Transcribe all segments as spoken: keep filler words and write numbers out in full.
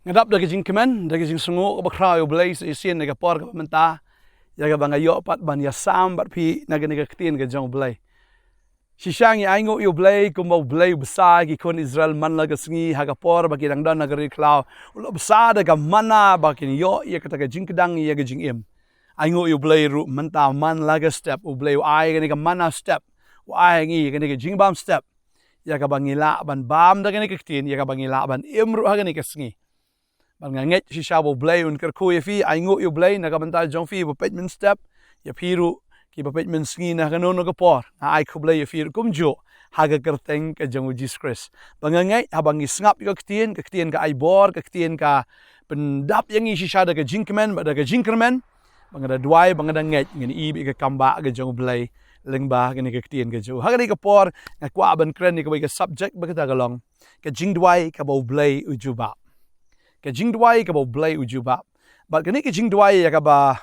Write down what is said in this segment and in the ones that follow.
Nga dap da ka jingkmen, da ka jingsngew kaba khraw ïa U Blei sa shisien na ka por kaba mynta, ïa kaba nga ïoh pat ban ïasam bad phi na kane ka ktien ka jong U Blei. Shisha ngi ainguh ïa U Blei kumba U Blei u bsa ïa ki khun Israel man la ka sngi ha ka por ba ki dang don ha ka ri khlaw. U la bsa da ka manna ba kin ïoh ïa kata ka jingkdang ïa ka jingim. Ainguh ïa U Blei ruh mynta man la ka step, U Blei u ai kane ka manna step, u ai ngi kane ka jingbam step, ïa kaba ngi lah ban bam da kane ka ktien, ïa kaba ngi lah ban im ruh ha kane ka sngi. Bad nga ngeit shisha ba U Blei un kyrkhu ïa phi, ainguh ïa U Blei na ka bynta jong phi ba peit mynstep, ïa phi ruh kiba peit mynsngi na kano kano ka por. Nga ai khublei ïa phi ruh kumjuh ha ka kyrteng ka jong U Jisu Khrist. Ba nga ngeit haba ngi sngap ïa ka ktien, ka ktien ka ai bor, ka ktien ka pyndap ïa ngi shisha da ka jingkmen bad da ka jingkyrmen. Ba nga da duwai, ba nga da ngeit ngan ïohi ïa ka kambah ka jong U Blei lyngba kane ka ktien ka jong U. Ha kane ka por nga kwah ban kren ïa kawei ka subject ba kata ka long ka jingduwai kaba U Blei u jubab. Ka jingduwai kaba U Blei u jubab. Bad kane ka jingduwai ïa kaba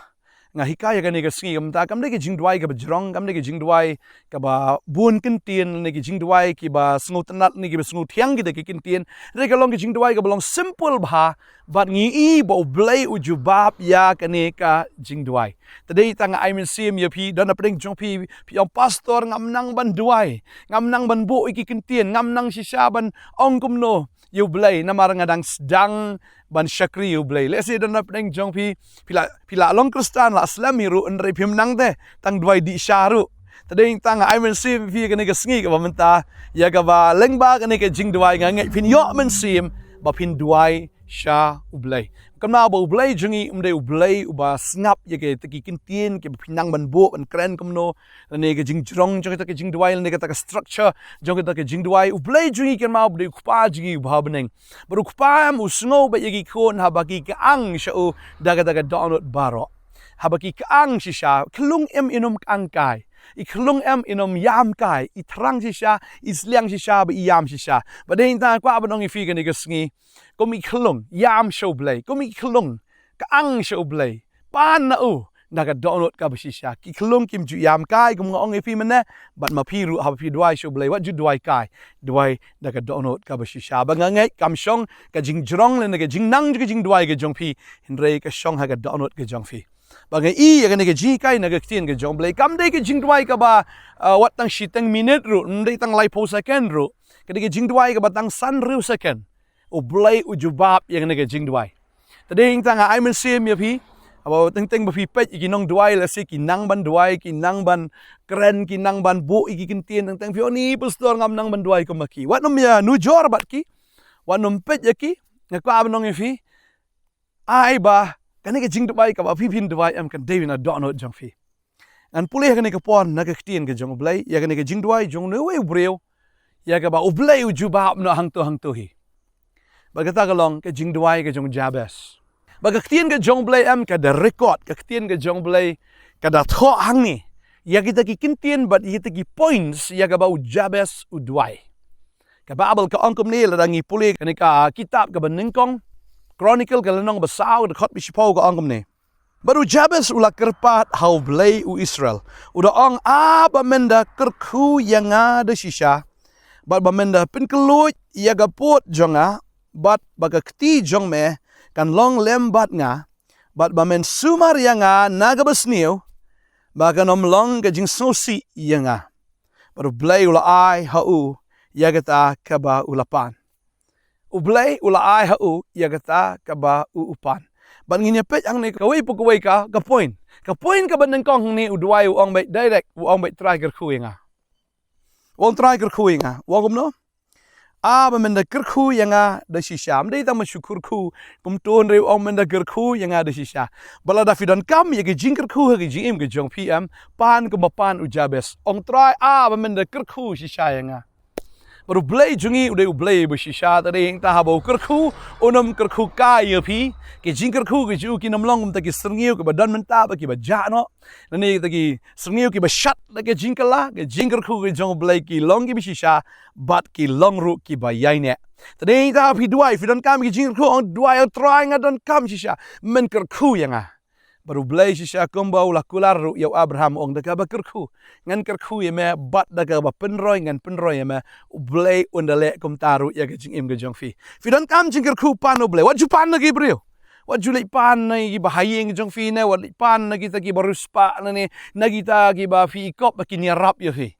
nga hikai ha kane ka sngi mynta kam dei ka jingduwai kaba jrong, kam dei ka jingduwai kaba bun kyntien, ne ka jingduwai kiba sngewtynnat, ne kiba sngewthiang kita ki kyntien. Hynrei ka long ka jingduwai kaba long simple bha, bad ngi i ba U Blei u jubab ïa kane ka jingduwai. Te dei tang nga ai mynsiem ïa phi, don na pdeng jong phi, phi ong, "Pastor, ngam nang ban duwai, ngam nang ban buh ïa ki kyntien, ngam nang shisha ban ong kumno ïa U Blei, namar nga dang sdang ban shakri ïa U Blei." Lehse don na pdeng jong phi, phi la, phi la long Khristan, la slem hi ruh, hynrei phim nang te tang duwai dih sha ruh. Te dei tang nga ai mynsiem ïa phi kane ka sngi kaba mynta, ïa kaba lyngba kane ka jingduwai nga ngeit phin ïoh mynsiem ba phin duwai sha U Blei. Kynmaw ba U Blei jong ngi um dei U Blei uba sngap ïa kita ki kyntien kiba phi nang ban buh ban kren kumno, lane ka jingjrong jong kita ki jingduwai, lane kata ka structure jong kita ki jingduwai. U Blei jong ngi kynmaw ba u dei U Kpa jong ngi uba ha bneng. Bad U Kpa em u sngew bad ïa ki khun haba ki kyang sha u da kata ka dohnud baroh. Haba ki kyang shisha, khyllung em in ym kyang kai. I khyllung em in ym ïam kai. I thrang shisha, i sliang shisha, bad i ïam shisha. Bad dei tang nga kwah ban ong ïa phi kane ka sngi, kum i khyllung ïam sha U Blei, kum i khyllung kyang sha U Blei, pan na u na ka dohnud kaba shisha. Ki khyllung kim ju ïam kai kum nga ong ïa phi mynne, bad ma phi ruh haba phi duwai sha U Blei, wat ju duwai kai, duwai da ka dohnud kaba shisha. Ba nga ngeit kam shong ka jingjrong lane ka jingnang jong ka jingduwai ka jong phi, hynrei ka shong ha ka dohnud ka jong phi. Ba nga i ïa kane ka jinghikai na ka ktien ka jong U Blei, kam dei ka jingduwai kaba, ah, wat tang shiteng minit ruh, ym dei tang laiphew second ruh. Ka dei ka jingduwai kaba tang san hynriew second. U Blei u jubab ïa kane ka jingduwai. Te dei tang nga ai mynsiem ïa phi, haba teng teng ba phi peit ïa ki nongduwai, lehse ki nang ban duwai, ki nang ban kren, ki nang ban buh ïa ki kyntien, teng teng phi ong, "Ni pastor, ngam nang ban duwai kum ma ki." Wat nym ïa nujor bad ki, wat nym peit ïa ki. Nga kwah ban ong ïa phi, ai ba kane ka jingduwai kaba phi phin duwai em kan dei na dohnud jong phi. Ngan pule ha kane ka por na ka ktien ka jong U Blei ïa kane ka jingduwai jong uwei u briew, ïa kaba U Blei u jubab noh hangto hangto hi. Bad kata ka long ka jingduwai ka jong u Jabez. Bad ka ktien ka jong U Blei em ka da record, ka ktien ka jong U Blei ka da thoh hangne ïa kita ki kyntien bad ïa kita ki points ïa kaba u Jabez u duwai. Ka Baibl ka ong kumne, lada ngi pule kane ka kitab kaba nyngkong Chronicle ka lynnong ba saw, ka dkhot ba shiphew, ka ong kumne: Bad u Jabez u la kyrpad ha U Blei u Israel, u da ong, "A ba men da kyrkhu ïa nga da shisha, bad ba men da pynkylluid ïa ka pud jong nga, bad ba ka kti jong me kan long lem bad nga, bad ba men sumar ïa nga na kaba sniew, ba kan ym long ka jingsngewsih ïa nga." Bad U Blei u la ai ha u ïa kata kaba u la pan. U Blei u la ai ha u ïa kata kaba u u pan. Bad ngin ïa peit hangne kawei pa kawei ka, ka point. Ka point kaba nyngkong hangne u duwai u ong beit direct, u ong beit, "Trai kyrkhu ïa nga." U ong, "Trai kyrkhu ïa nga." U ong kumno? "A ba men da kyrkhu ïa nga da shisha." Ym dei tang ba shu kyrkhu kumto, hynrei u ong, "Men da kyrkhu ïa nga da shisha." Bad lada phi donkam ïa ka jingkyrkhu ha ka jingim ka jong phi em, pan kumba pan u Jabez. Ong, "Trai, a ba men da kyrkhu shisha ïa nga." Bad U Blei jong ngi u dei U Blei ba shisha, te dei hangta haba u kyrkhu, un ym kyrkhu kai ïa phi. Ki jingkyrkhu ki jong u kin ym long kumta ki syrngiew kiba don mynta bad kiba jah noh, lane kita ki syrngiew kiba shat da ka jingkylla. Ki jingkyrkhu ki jong U Blei ki long kiba shisha bad ki long ruh kiba ïaineh. Te dei hangta phi duwai, phi donkam ki jingkyrkhu, ong, duwai, "Ong Trai, nga donkam shisha, men kyrkhu ïa nga." Bad U Blei shisha kumba u la kular ruh ïa u Abraham, u ong, da kaba kyrkhu ngan kyrkhu ïa me, bad da kaba pynroi ngan pynroi ïa me. U Blei un da leh kumta ruh ïa ka jingim ka jong phi. Phi donkam jingkyrkhu, pan na U Blei. Wat ju pan na ki briew. Wat ju leit pan na ki bahaïing jong phi ne, wat leit pan na kita kiba riewspah ne, na kita kiba phi i kop ba kin ïarap ïa phi.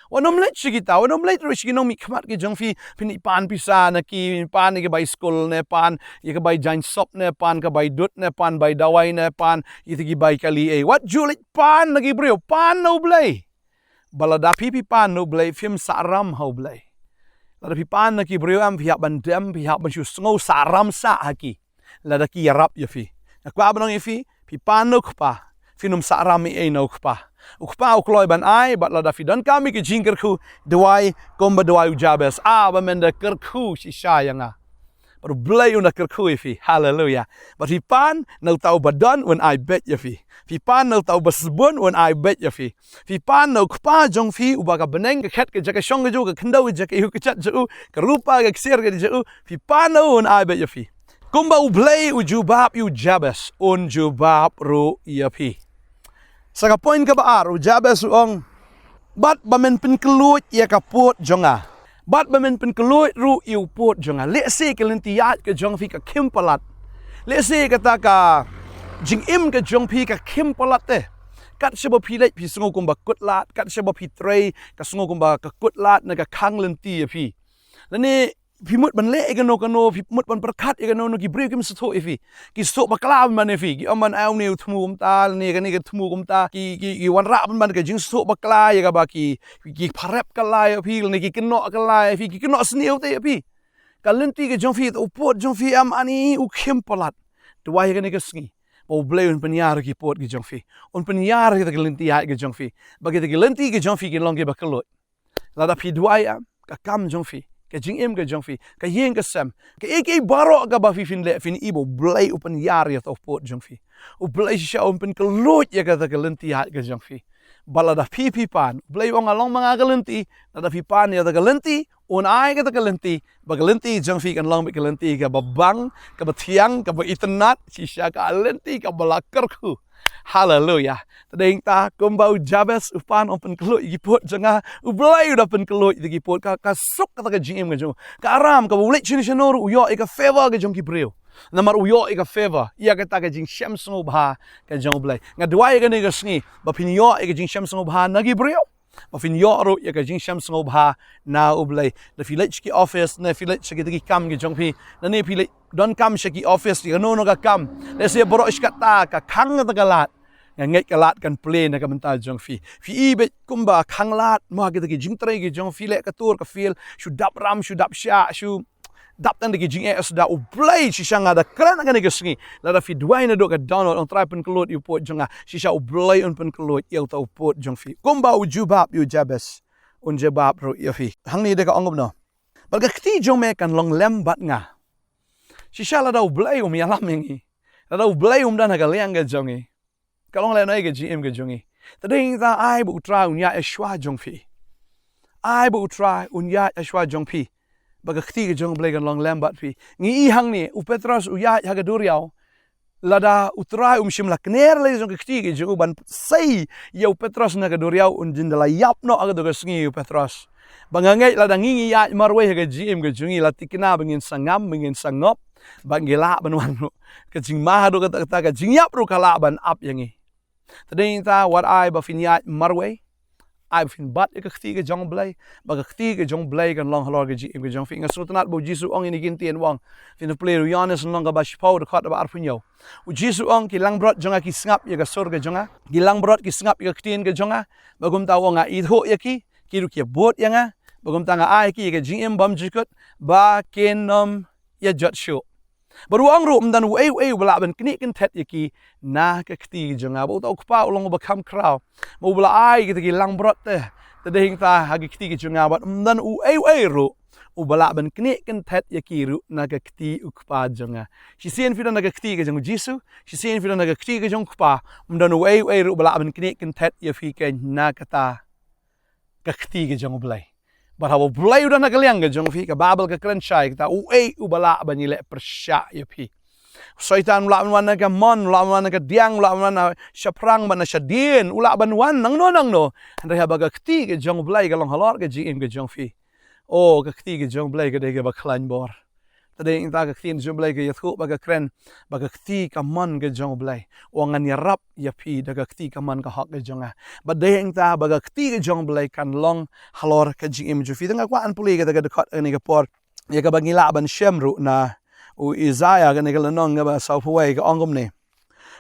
Wat nym leit sha kita, wat nym leit ruh sha ki nongmihkhmat ki jong phi, phin ïa pan pisa na ki, pan ïa ka bai skul ne, pan ïa ka bai jaiñ sop ne, pan ka bai dud ne, pan bai dawai ne, pan ïa ki bai kali ei. Wat ju leit pan na ki briew, pan na U Blei. Ba lada phi phi pan na U Blei, phim sahram ha U Blei. Lada phi pan na ki briew, em phi hap ban dem, phi hap ban shu sngew sahram sah ha ki. Lada ki ïarap ïa phi. Nga kwah ban ong ïa phi, phi pan na U Kpa, phin ym sahram ei ei na U Kpa. U Kpa u kloi ban ai, bad lada phi donkam ïa ka jingkyrkhu, duwai kumba duwai u Jabez. A, ba men da kyrkhu shisha ïa nga. Bad U Blei un da kyrkhu ïa phi. Haleluia. Bad phi pan na uta uba don, un ai beit ïa phi. Phi pan na uta uba sbun, un ai beit ïa phi. Phi pan na U Kpa jong phi uba ka bneng, ka khet ka jaka shong ka jong u, ka khyndew ka jaka ïuh ka jat jong u, ka rupa ka ksiar ka jong u. Phi pan na u, un ai beit ïa phi. Kumba U Blei u jubab ïa u Jabez, un jubab ruh ïa phi. Sa ka point kaba ar, u Jabez u ong, bad ba men pynkylluid ïa ka pud jong nga. Bad ba men pynkylluid ruh ïa u pud jong nga. Lehse ka lynti ïaid ka jong phi ka khim palat. Lehse kata ka jingim ka jong phi ka khim palat te. Kat shaba phi leit phi sngew kumba kut lad, kat shaba phi trei ka sngew kumba ka kut lad na ka khang lynti ïa phi. Lane phi mut ban leh ïa kano kano, phi mut ban pyrkhat ïa kano kano, ki briew kim sngewthuh ïa phi. Ki sngewthuh bakla ban ïa phi, ki ong ban ai une u thmu kumta, lane kane ka thmu kumta, ki, ki, ki wanrah ban ka jingsngewthuh bakla ïa kaba ki, ki pharep kylla ïa phi, lane ki kynnoh kylla ïa phi, ki kynnoh sniew te ïa phi. Ka lynti ka jong phi, u pud jong phi, em, ani u khim palat. Duwai ïa kane ka sngi ba U Blei un pynïar ïa ki pud ki jong phi. Un pynïar ïa kita ki lynti ïaid ki jong phi. Ba kita ki lynti ki jong phi kin long kiba kylluid. Lada phi duwai, em, ka kam jong phi, ka jingim ka jong phi, ka ïing ka sem, kaei kaei baroh kaba phi phin leh, phin i ba U Blei u pynïar ïa uta u pud jong phi. U Blei shisha un pynkylluid ïa kata ka lynti ïaid ka jong phi. Bad lada phi phi pan, U Blei u ong, nga long ma nga ka lynti. Lada phi pan ïa kata ka lynti, un ai kata ka lynti, ba ka lynti jong phi kan long beit ka lynti kaba bang, kaba thiang, kaba itynnad, shisha ka lynti kaba la kyrkhu. Haleluia. Te dei ta kumba u Jabez u pan, un pynkylluid ïa ki pud jong nga. U Blei u da pynkylluid ïa ki pud, ka, ka suk kata ka jingim ka jong u. Ka aram kaba u leit shano shano ruh u ïoh ïa ka favor ka jong ki briew. Namar u ïoh ïa ka favor, ïa kata ka jingshem sngewbha ka jong U Blei. Nga duwai ïa kane ka sngi ba phin ïoh ïa ka jingshem sngewbha na ki briew. Ba phin ïoh ruh ïa ka jingshem sngewbha na U Blei. Da phi leit sha ki office, ne phi leit sha kita ki kam ki jong phi, ne phi leit donkam sha ki office, ïa kano kano ka kam. Lehse baroh shi katta ka khang kata ka lad. Nga ngeit ka lad kan plie na ka bynta jong phi. Phi i beit kumba khang lad, mo, ha kita ki jingtrei ki jong phi, leh ka tur ka field, shu dap ram, shu dap shah, shu dap tang da ki jingeh, shu da. U Blei shisha nga da kren ha kane ka sngi. Lada phi duwai naduh ka download, ong, Trai pynkylluid ïa u pud jong nga, shisha U Blei un pynkylluid ïa uta u pud jong phi. Kumba u jubab ïa u Jabez, un jubab ruh ïa phi. Hangne da ka ong kumno. Bad ka kti jong me kan long lem bad nga. Shisha lada U Blei um ïalam ïa ngi, lada U Blei um don ha ka liang ka jong ngi, ka long lehnoh ka jingim ka jong ngi. Te dei ta ai ba U Trai un ïaid ha shuwa jong phi. Ai ba U Trai un ïaid ha shuwa jong phi. Ba ka kti ka jong U Blei kan long lem bad phi. Ngi i hangne, u Petros u ïaid ha ka duriaw. Lada U Trai um shym la kner lei jong ka kti ka jong u ban sei ïa u Petros na ka duriaw, un jin da la ïap noh ha kata ka sngi u Petros. Ba nga ngeit lada ngi ngi ïaid marwei ha ka jingim ka jong ngi, la thikna ba ngin sa ngam, ba ngin sa ngop, ba ngi lah ban wan ruh. Ka jingma haduh katta katta, ka jingïap ruh ka lah ban ap ïa ngi. Te dei ta wat ai ba phin ïaid marwei. Ai ba phin bat ïa ka kti ka jong U Blei. Ba ka kti ka jong U Blei kan long halor ka jingim ka jong phi. Nga sngewtynnat ba U Jisu u ong ïa kine ki ktien, u ong. Phin pule ruh Ïoannis lynnong kaba shiphew dkhot kaba arphew hynñiew. U Jisu u ong, ki langbrot jong nga ki sngap ïa ka sur ka jong nga. Ki langbrot ki sngap ïa ka ktien ka jong nga. Ba kumta u ong, nga ithuh ïa ki, ki ruh ki bud ïa nga. Ba kumta nga ai ïa ki ïa ka jingim bymjukut, ba kin ym ïa jot shuh. Bad u ong ruh, ym don uei uei uba lah ban knieh kynthet ïa ki na ka kti ka jong nga. Bad uta u Kpa u long uba kham khraw, ma uba la ai kita ki langbrot te. Te dei ta ha ka kti ka jong nga, bad ym don uei uei ruh uba lah ban knieh kynthet ïa ki ruh na ka kti u Kpa jong nga. Shisien phi don na ka kti ka jong U Jisu, shisien phi don na ka kti ka jong u Kpa, ym don uei uei ruh uba lah ban knieh kynthet ïa phi keiñ na kata ka kti ka jong U Blei. Bad haba U Blei u don ha ka liang ka jong phi, ka Baibl ka kren shai kata, uei uba lah ban ïaleh pyrshah ïa phi. Soitan u lah ban wan na ka mon, u lah ban wan na ka diang, u lah ban wan na shaphrang, ban na shadien, u lah ban wan nangno nangno. Hynrei haba ka kti ka jong U Blei ka long halor ka jingim ka jong phi, o, ka kti ka jong U Blei ka dei kaba khlaiñ bor. Te dei nangta ka ktien jong U Blei ka ïathuh bad ka kren ba ka kti kamon ka jong U Blei, u ong ngan ïarap ïa phi da ka kti kamon ka hok ka jong nga. Bad dei nangta ba ka kti ka jong U Blei kan long halor ka jingim jong phi. Te nga kwah ban pule kata ka dkhot kane ka por ïa kaba ngi lah ban shem ruh na u Isaiah kane ka lynnong kaba sawphew wei, ka ong kumne: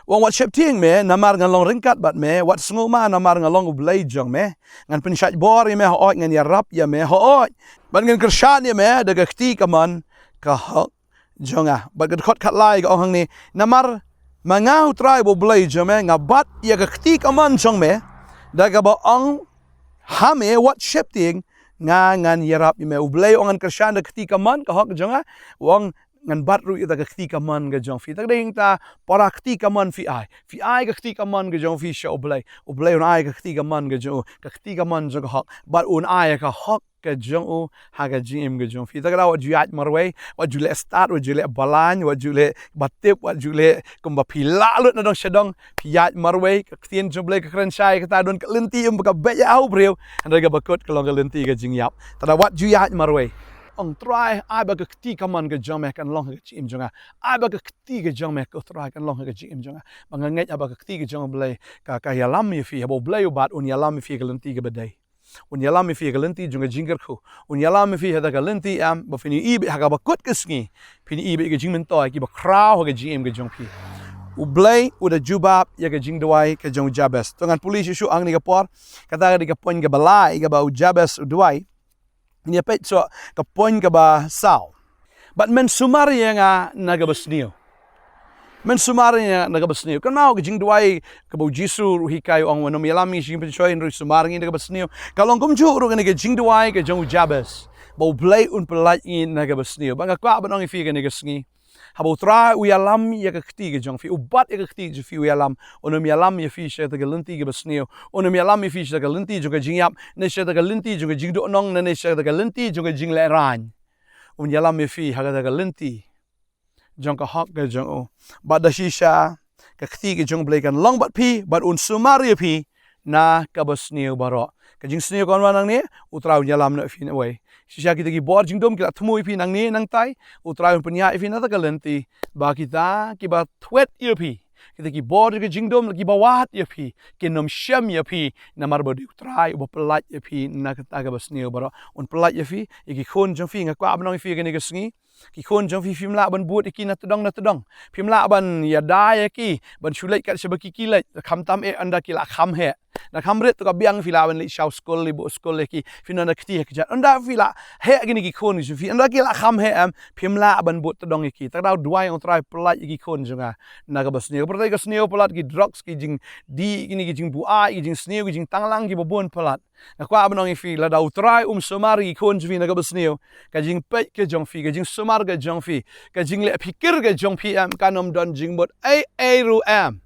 U ong, wat sheptieng me namar ngan long ryngkat bad me, wat sngewma namar nga long U Blei jong me. Ngan pynshait bor ïa me, hooid, ngan ïarap ïa me, hooid, bad ngan kyrshan ïa me da ka kti kamon ka hok jong nga. Bad ka dkhot khatlai ka ong hangne: Namar ma nga U Trai uba U Blei jong me, nga bat ïa ka kti kamon jong me, da kaba ong ha me, wat sheptieng, nga ngan ïarap ïa me. U Blei u ong ngan kyrshan da ka kti kamon ka hok jong nga, u ong ngan bat ruh ïa ka kti kamon ka jong phi. Te dei nangta, para kti kamon phi ai, phi ai ka kti kamon ka jong phi sha U Blei, U Blei un ai ka kti kamon ka jong u, ka kti kamon jong ka hok, bad un ai ka hok ka jong u ha ka jingim ka jong phi. Te kata, wat ju ïaid marwei, wat ju leh stad, wat ju leh balang, wat ju leh batip, wat ju leh kumba phi lah lut na dong sha dong. Phi ïaid marwei, ka ktien jong U Blei ka kren shai kata, don ka lynti ym ba ka beit ïa u briew, hynrei kaba kut ka long ka lynti ka jingïap. Te wat ju ïaid marwei. Ong Trai, ai ba ka kti kamon ka jong me kan long ha ka jingim jong nga. Ai ba ka kti ka jong me, ko Trai, kan long ha ka jingim jong nga. Ba nga ngeit haba ka kti ka jong U Blei ka, ka ïalam ïa phi, haba U Blei u bat, un ïalam ïa phi ha ka lynti kaba dei. Un ïalam ïa phi ha ka lynti jong ka jingkyrkhu. Un ïalam ïa phi ha ka lynti, em, ba phin ïohi beit ha kaba kut ka sngi, phin ïohi beit ïa ka jingmyntoi kiba khraw ha ka jingim ka jong phi. U Blei u da jubab ïa ka jingduwai ka jong u Jabez. To ngan pule shuh shuh ha kane ka por. Kata ka dei ka point kaba lai kaba u Jabez u duwai. Ngin ïa peit shuh ka point kaba saw. Bad men sumar ïa nga na kaba sniew. Men sumar ïa nga na kaba sniew. Kynmaw ka jingduwai kaba u Jisu ruh u hikai, u ong, wat nym ïalam ïa ngi sha ka jingpynshoi, hynrei sumar ïa ngi na kaba sniew. Ka long kumjuh ruh kane ka jingduwai ka jong u Jabez, ba U Blei un pyllait ïa ngi na kaba sniew. Bad nga kwah ban ong ïa phi kane ka sngi, haba U Trai u ïalam ïa ka kti ka jong phi, u bat ïa ka kti ka jong phi, u ïalam, un ym ïalam ïa phi sha kata ka lynti kaba sniew, un ym ïalam ïa phi sha kata ka lynti jong ka jingïap, ne sha kata ka lynti jong ka jingduhnong, ne, ne sha kata ka lynti jong ka jinglehrain. Un ïalam ïa phi ha kata ka lynti jong ka hok ka jong u. Bad da shisha ka kti ka jong U Blei kan long bad phi, bad un sumar ïa phi na kaba sniew baroh. Ka jingsniew kan wan nangne, U Trai un ïalam noh ïa phi na wei. Shisha kita ki bor jingdum ki la thmu ïa phi nangne nangtai, U Trai un pynïaid ïa phi na kata ka lynti ba kita kiba thwet ïa phi, kita ki bor jong ka jingdum kiba wad ïa phi, kin ym shem ïa phi, namar ba u dei U Trai uba pyllait ïa phi na kata kaba sniew baroh. Un pyllait ïa phi, ïa ki khun jong phi, nga kwah ban ong ïa phi kane ka sngi, ki khun jong phi, phim lah ban bud ïa ki na tdong na tdong. Phim lah ban ïada ïa ki, ban shu leit kat shaba ki ki leit, khamtam eh ynda ki la kham heh. Lada kham rit to ka biang phi lah ban leit shaw skul, leit buh skul ïa ki, phin ym da kti ha kjat. Ynda phi la heh kine ki khun jong phi, ynda ki la kham heh, em, phim lah ban bud tdong ïa ki. Te kata u duwai, ong Trai pyllait ïa ki khun jong nga na kaba sniew. Ka pyrthei ka sniew palat, ki drugs, ki jingdih, kine ki jingbuaid, ki jingsniew, ki jingtanglang kiba bun palat. Nga kwah ban ong ïa phi, lada U Trai um sumar ïa ki khun jong phi na kaba sniew, ka jingpeit ka jong phi, ka jingsumar ka jong phi, ka jingleh phikir ka jong phi, em, kan ym don jingmut ei ei ruh, em.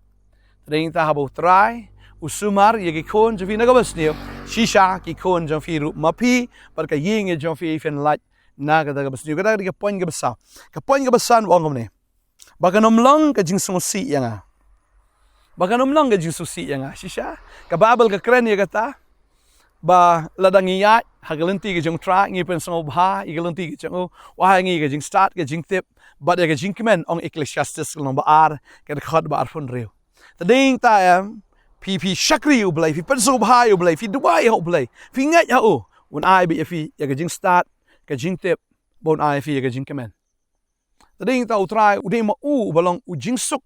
Te dei nangta haba U Trai u sumar ïa ki khun jong phi na kaba sniew, shisha ki khun jong phi ruh, ma phi bad ka ïing ka jong phi, phin lait na kata kaba sniew. Kata ka dei ka point kaba saw. Ka point kaba san u ong kumne: Ba kan ym long ka jingsngewsih ïa nga. Ba kan ym long ka jingsngewsih ïa nga. Shisha, ka Baibl ka kren ïa kata, ba lada ngi ïaid ha ka lynti ka jong U Trai, ngi pynsngewbha ïa ka lynti ka jong u, u ai ïa ngi ka jingstad, ka jingtip bad ïa ka jingkmen, ong Ecclesiastes ka lynnong ba ar, ka dkhot ba arphew hynriew. Te dei nangta, em, phi, phi shakri U Blei, phi pynsngewbha ïa U Blei, phi duwai ha U Blei, phi ngeit ha u, un ai beit ïa phi ïa ka jingstad, ka jingtip, bad un ai ïa phi ïa ka jingkmen. Te dei nangta U Trai u dei ma u uba long u jingsuk.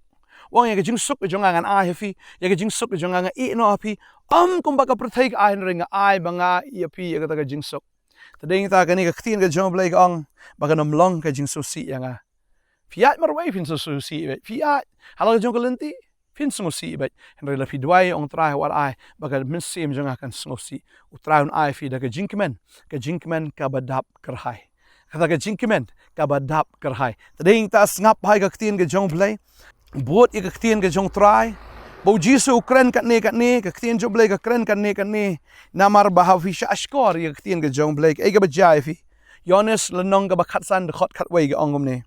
U ong ïa ka jingsuk ka jong nga ngan ai ha phi, ïa ka jingsuk ka jong nga nga ïeh noh ha phi. Ym kumba ka pyrthei ka ai, hynrei nga ai ma nga ïa phi ïa kata ka jingsuk. Te dei nangta kane ka ktien ka jong U Blei ka ong, ba kan ym long ka jingsngewsih ïa nga. Phi ïaid marwei phin sngewsih beit, phi ïaid ha la ka jong ka lynti phin sngewsih beit. Hynrei lada phi duwai, ong Trai, wat ai ba ka mynsiem jong nga kan sngewsih. U Trai un ai phi da ka jingkmen, ka jingkmen kaba dap kyrhai. Kata ka jingkmen kaba dap kyrhai. Te dei nangta sngap bha ïa ka ktien ka jong U Blei. Bud ïa ka ktien ka jong U Trai. Ba U Jisu u kren katne katne, ka ktien jong U Blei ka kren katne katne. Namar ba haba phi shah shkor ïa ka ktien ka jong U Blei, kaei kaba jia ïa phi? Ïoannis lynnong kaba khatsan, dkhot khatwei ka ong kumne: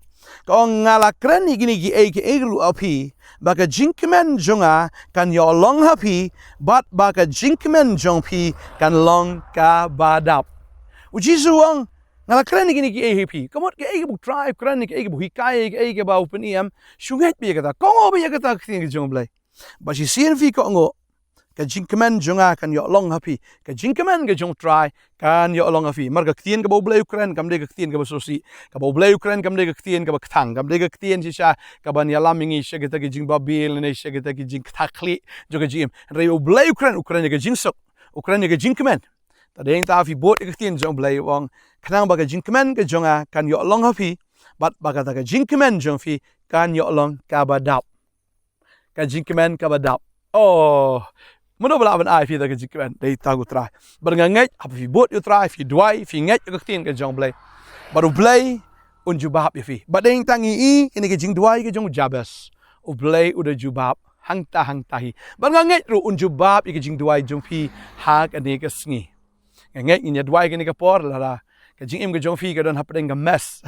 Ka ong, nga la kren ïa kine kiei kiei ruh ha phi, ba ka jingkmen jong nga kan ïoh long ha phi, bad ba ka jingkmen jong phi kan long kaba dap. U Jisu u ong, nga la kren ïa kine kiei ha phi. Ka mut kaei kaba u Trai u kren, kaei kaba u hikai, kaei kaba u pyni, em, shu ngeit beit ïa kata. Kohnguh beit ïa kata ka ktien ka jong U Blei. Bad shisien phi kohnguh, ka jingkmen jong nga kan ïoh long ha phi. Ka jingkmen ka jong U Trai kan ïoh long ha phi. Namar ka ktien kaba U Blei u kren kam dei ka ktien kaba sngewsih. Kaba U Blei u kren kam dei ka ktien kaba kthang, kam dei ka ktien shisha kaban ïalam ïa ngi sha kita ki jingbabil ne sha kita ki jingkthah khlieh jong ka jingim. Hynrei U Blei u kren, u kren ïa ka jingsuk, u kren ïa ka jingkmen. Te dei nangta phi bud ïa ka ktien jong U Blei, u ong, khnang ba ka jingkmen ka jong nga kan ïoh long ha phi, bad ba kata ka jingkmen jong phi kan ïoh long kaba dap. Ka jingkmen kaba dap. Oh, mano ba lah ban ai phi da ka jingkmen? Dei tang U Trai. Bad nga ngeit haba phi bud ïa U Trai, phi duwai, phi ngeit ïa ka ktien ka jong U Blei, bad U Blei un jubab ïa phi. Bad dei tang ïa kane ka jingduwai ka jong u Jabez, U Blei u da jubab hangta hangta hi. Bad nga ngeit ruh un jubab ïa ka jingduwai jong phi ha kane ka sngi. Nga ngeit ngin ïa duwai kane ka por, lada ka jingim ka jong phi ka don hapdeng ka mess,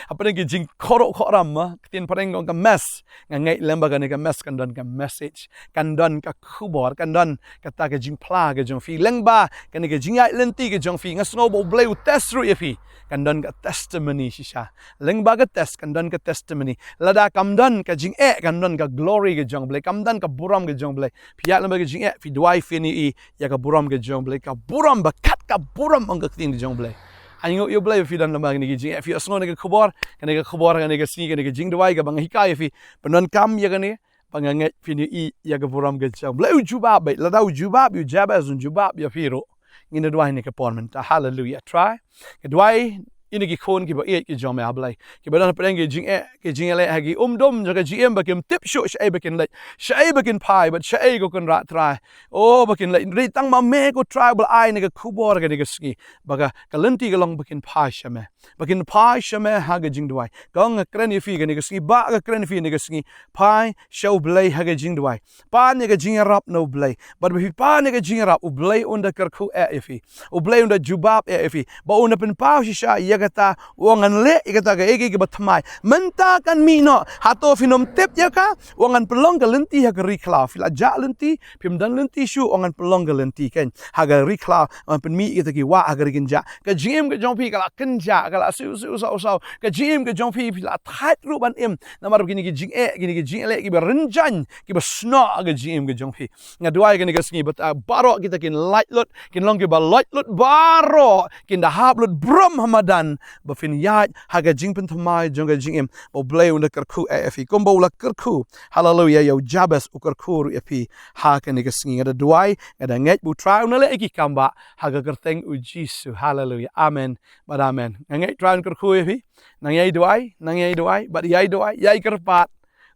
hapdeng ka jingkhuram khuram, ma, ka ktien phareng ka ong ka mess. Nga ngeit lyngba kane ka mess kan don ka message, kan don ka khubor, kan don kata ka jingphla ka jong phi. Lyngba kane ka jingïaid lynti ka jong phi, nga sngew ba U Blei u test ruh ïa phi. Kan don ka testimony shisha. Lyngba ka test kan don ka testimony. Lada kam don ka jingeh, kan don ka glory ka jong U Blei, kam don ka burom ka jong U Blei. Phi ïaid lyngba ka jingeh, phi duwai, phin ïohi ïa ka burom ka jong U Blei, ka burom ba kat ka burom, ong ka ktien ka jong U Blei. Ai nguh ïa U Blei ba phi don lyngba kane ka jingeh, phi ïohsngew kane ka khubor, kane ka khubor, kane ka sngi, kane ka jingduwai kaba nga hikai ïa phi. Pyndonkam ïa kane, ba nga ngeit phin ïohi ïa ka burom ka jong U Blei. U jubab beit, lada u jubab ïa u Jabez, un jubab ïa phi ruh. Ngin ïa duwai ha kane ka por mynta. Haleluia. Trai, nga duwai ïa kine ki khun kiba ïeit ki jong me, A Blei, kiba don hapdeng ki jingeh, ki jingeh leh ha ki umdum jong ka jingim, ba kim tip shuh shaei ba kin leit, shaei ba kin phai, bad shaei ko Kynrad Trai. Oh, ba kin leit. Hynrei tang ma me ko Trai ba la ai kane ka khubor kane ka sngi, ba ka, ka lynti ka long ba kin phai sha me, ba kin phai sha me ha ka jingduwai. Kong, nga kren ïa phi kane ka sngi, ba nga kren ïa phi kane ka sngi, phai sha U Blei ha ka jingduwai. Pan ïa ka jingïarap na U Blei. Bad ba phi pan ïa ka jingïarap, U Blei un da kyrkhu eh ïa phi. U Blei un da jubab eh ïa phi. Ba un da pynpaw shisha ïa kata, u ong ngan leh ïa kata kaei kaei kaba thymmai. Mynta kan mih noh. Hato phin ym tip ïa ka? U ong ngan pynlong ka lynti ha ka ri khlaw. Phi la jah lynti, phim don lynti shuh, u ong ngan pynlong ka lynti keiñ ha ka ri khlaw, ngan pynmih ïa kita ki wah ha ka ri kynjah. Ka jingim ka jong phi ka la kynjah, ka la siew siew saw saw. Ka jingim ka jong phi, phi la thait ruh ban im namar kine ki jingeh, kine ki jingeh leh kiba rynjang, kiba snoh ha ka jingim ka jong phi. Nga duwai kane ka sngi ba, ah, baroh kita kin lait lut, kin long kiba lait lut baroh, kin da hap lut burom ha madan, ba phin ïaid ha ka jingpynthymmai jong ka jingim, ba U Blei un da kyrkhu eh ïa phi kumba u la kyrkhu, haleluia, ïa u Jabez, u kyrkhu ruh ïa phi ha kane ka sngi. Nga da duwai, nga da ngeit ba U Trai un da leh ïa ki kam ba ha ka kyrteng U Jisu. Haleluia. Amen bad amen. Nga ngeit U Trai un kyrkhu ïa phi. Nang ïai duwai, nang ïai duwai, bad ïai duwai, ïai kyrpad.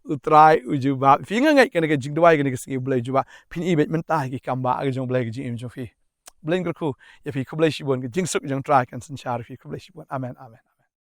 U Trai u jubab. Phi, nga ngeit kane ka jingduwai kane ka sngi U Blei u jubab. Phin i beit mynta ha ki kam ba ha ka jong U Blei ha ka jingim jong phi. U Blei un kyrkhu ïa phi. Khublei shibun. Ka jingsuk jong U Trai kan synshar ïa phi. Khublei shibun. Amen, amen.